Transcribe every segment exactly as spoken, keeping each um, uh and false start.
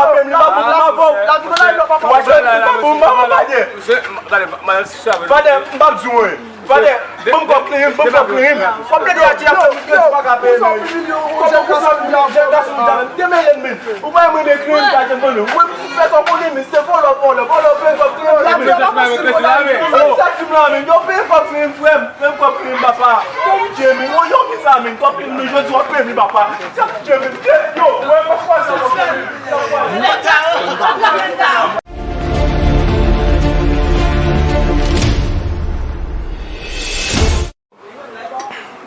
pa peye m, li pa bon pou m avè w. Ou wè, li pa bon, m pa bon, pa gen. Fadè, m p ap di w anyen. Fadè, ban m kòb kleren m, ban m kòb kleren m. W ap plede atire ak sa moun ki pa ka peye, men. Kòman pou sa moun jèn gason dja menm? Demele m, men. Ou pa mwen de kleren m pa janm konnen. Ou menm, ou fè sa w konnen, men se vòlè, vòlè, vòlè, w peye kòb kleren m. Sa di m la, men. Yo peye kòb kleren m, frè m. Peye kòb kleren m, papa. Bondye, men. Yo, yo, ki sa, men? Kòb kleren m, jodi w ap peye m, papa. Sa Bondye, men. Yo, mwen pa kwè sa, mwen.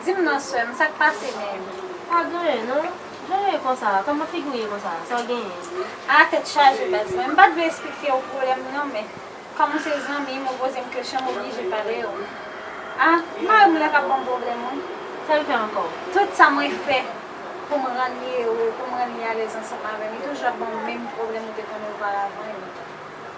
Di m non, sè m, sa k pase menm? Pa gen anyen, non. Jan w ye konsa? Kòman figi w ye konsa? Sa w genyen? A, tèt chaje, baz mwen. M pa t vle esplike w pwoblèm m, non, men kòm w se zanmi m, ou poze m kesyon, m oblije pale w. A, mari m la k ap ban m pwoblèm, wi. Sa l fè ankò? Tout sa mwen fè pou m rann li ere, pou m rann li alèz ansanm avè m, li toujou ap ban m menm pwoblèm ou te konnen oparavan yo.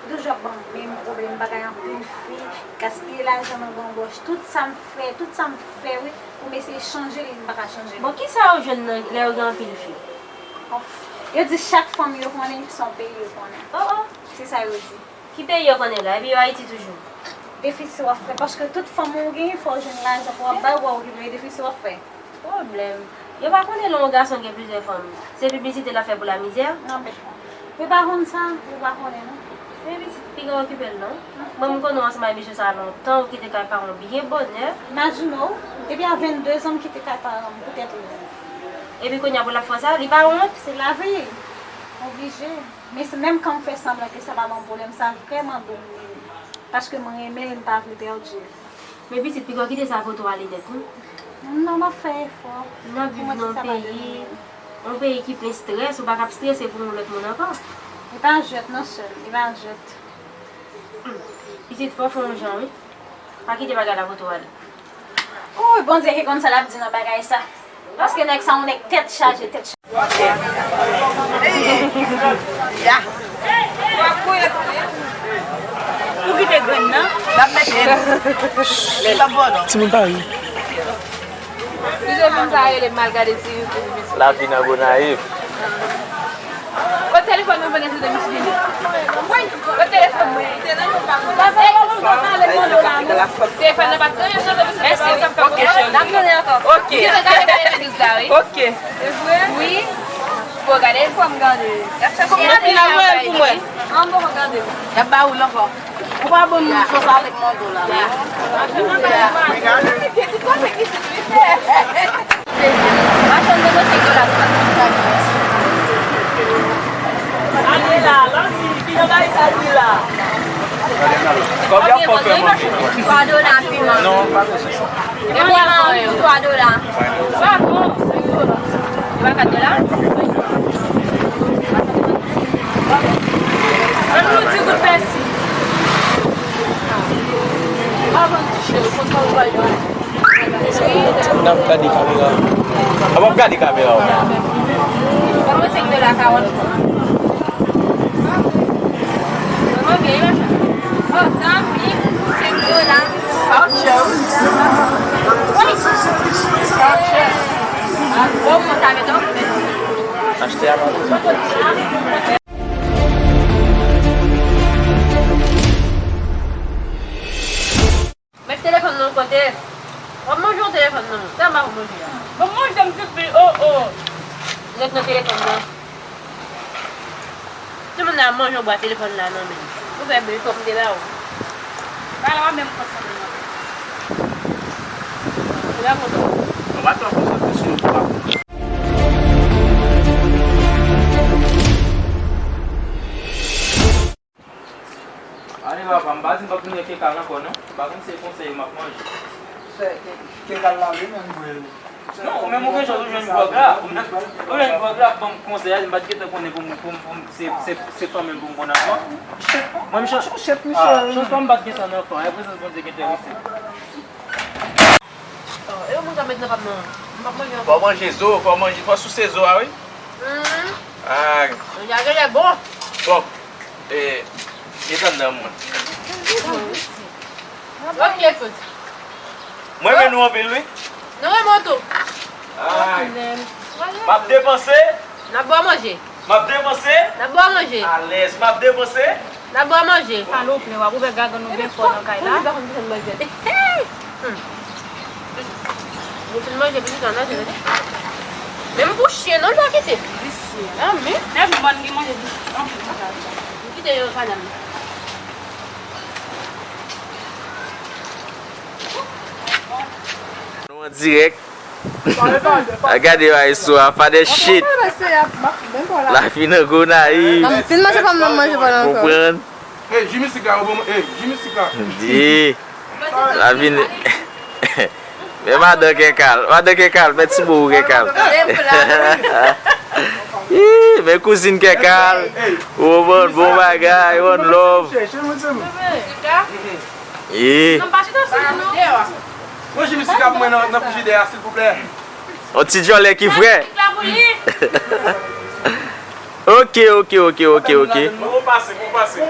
Li toujou ap ban m menm pwoblèm, bagay anpil fi, gaspiye lajan nan banbòch. Tout sa m fè, tout sa m fè, wi, pou m eseye chanje li, li pa ka chanje li. Bon, kisa yo jwenn nan lè yo gen anpil fi? Of. Yo di chak fanm yo konnen, se yon peyi yo konnen. Oh, oh. Se sa yo di. Ki peyi yo konnen la? Epi yo Ayiti toujou. Defisi w ap fè, paske tout fanm ou genyen, fò w jwenn lajan pou w ap bay, pou w okipe yo, defisi w ap fè. Pwoblèm. Yo pa konnen lè yon gason gen plizyè fanm, se piblisite l ap fè pou lamizè? Nan, men. Yo pa konn sa, yo pa konnen, non. Men pitit, piga okipe l, non. Mwen, m konnen w ansanm ak mesye sa a lontan, ou kite kay paran w byen bonè. Imajine w, depi a vennde zan m kite kay paran m pou tèt ou. Epi kounye a pou l ap fè sa, li pa wont? Se lavi, oblije. Men se menm kan m fè sanblan ke sa pa ban m pwoblèm, sa vrèman domine m. Paske m renmen l, m pa vle pèdi l. Men pitit, piga w kite sa pote w ale nèt, wi. Non, m ap fè efò. N ap viv nan yon peyi, yon peyi ki plen estrès, ou pa ka ap estrese pou yon lòt moun ankò. Li pa jwèt non, sè m, li pa jwèt. Pitit, fò w fè yon jan, wi. Pa kite bagay la pote w ale. Ooh, Bondye ki konn sa l ap di nan bagay sa. Paske nèg sa yon nèg tèt chaje, tèt chaje. Ok. Ya. Ou kite grenn nan? L ap mete l. Li p ap bon, non. Timoun pa ri. Li te vin sa rele m al gade ti YouTube. Lavi nan Gonayiv. Kot telefòn mwen pandan se te misye vini? Kot telefòn mwen? Telefòn nan pa t gen yon chans de misye vini. N ap tande ankò. Ok. Yo te gade gade legliz la, wi. Ok. Wi. Bon, gade. Fò m gade. Kòman ti la voye l pou mwen? An bon, gade. Y ap ba ou l ankò. Ou pa ban m sòs avèk mango la. Machann mango senk dola. Sa di la, lanti, ki jan bagay sa di la? Kòb y ap fè fè manje. Twa dola piman. Non, pa bezwen. Yon piman twa dola. Sa bon. Li pa kat dola? Ban nou di gout pèsi. Pa vann ti cheri, konn sa ou va yo. N ap gade kamera. A w ap gade kamera w. Ban mwen senk dola kawòt. Ban mwen byen, machann. Oh, tanpri, senk dola. Pa chè. Wi. Pa chè. Achte a pa bezwen. Met telefòn nan kote? W ap manje w telefòn nan? Sa m ap manje a? Bon, manje m ti pi, oh, oh. Ret nan telefòn nan. Timoun nan ap manje w bwa telefòn la nan men. Ou fè bri kòm te la ou. Ba la menm kòm sa menm. Ou la kontan. Ou pa twò konsantre sou yo, papa. Ale papa, m pa di m p ap vin wè Kekal ankò non. M pa konn se konsèy m ap manje. Fè Ke-, Kekal la vle menm vre. Non, ou menm ou gen chans ou jwenn gwòg la. Ou menm, ou jwenn gwòg la, ban m konsèy a, m pa t gentan konnen pou m, pou m, pou m, se, se, se fanmi m pou m konn anfan. Mwen m chans, chans pa m pa t gentan anfan, e prezans Bondye gentan resi. Oh, e yo moun sa met nan pam nan. M p ap manje ankò. Fò manje zo, fò manje, fò souse zo a, wi. Hmm. Ah. Manje a genlè bon. Bon, e, detann nan mwen. Ok, fout. Mwen renmen nou anpil, wi. Nou renmen w tou. Ay. M ap depanse. N ap ba w manje. M ap depanse. N ap ba w manje. Alèz, m ap depanse. N ap ba w manje. Sa lè w plen, w ap ouvè gagann ou byen fò nan kay la. Ou pa konn ki sa m manje. Hmm. Ou fin manje pou chita nan tande. Menm pou chen, non, l pa kite. Visye. Ah, men. Nèg mòn ki manje anpil konsa. M kite yo kanam. Nou an dirèk. A gade yo a istwa, father shit. Lavi nan Gonayiv. Fin manje pam nan, manje pa ankò. Konprann? Hey, Jimmy Sika, ou bon, hey, Jimmy Sika. Di. Lavi n-, men madan Kekal, madan Kekal, fè ti bo pou Kekal. Ih, men kouzin Kekal. Ou bon, bon bagay, one love. Ih. Mwen Jimmy Sika pou mwen nan, nan frijidè a, silvouplè. On ti djòlè ki frè. Ok, ok, ok, ok, ok. Bon pase, bon pase.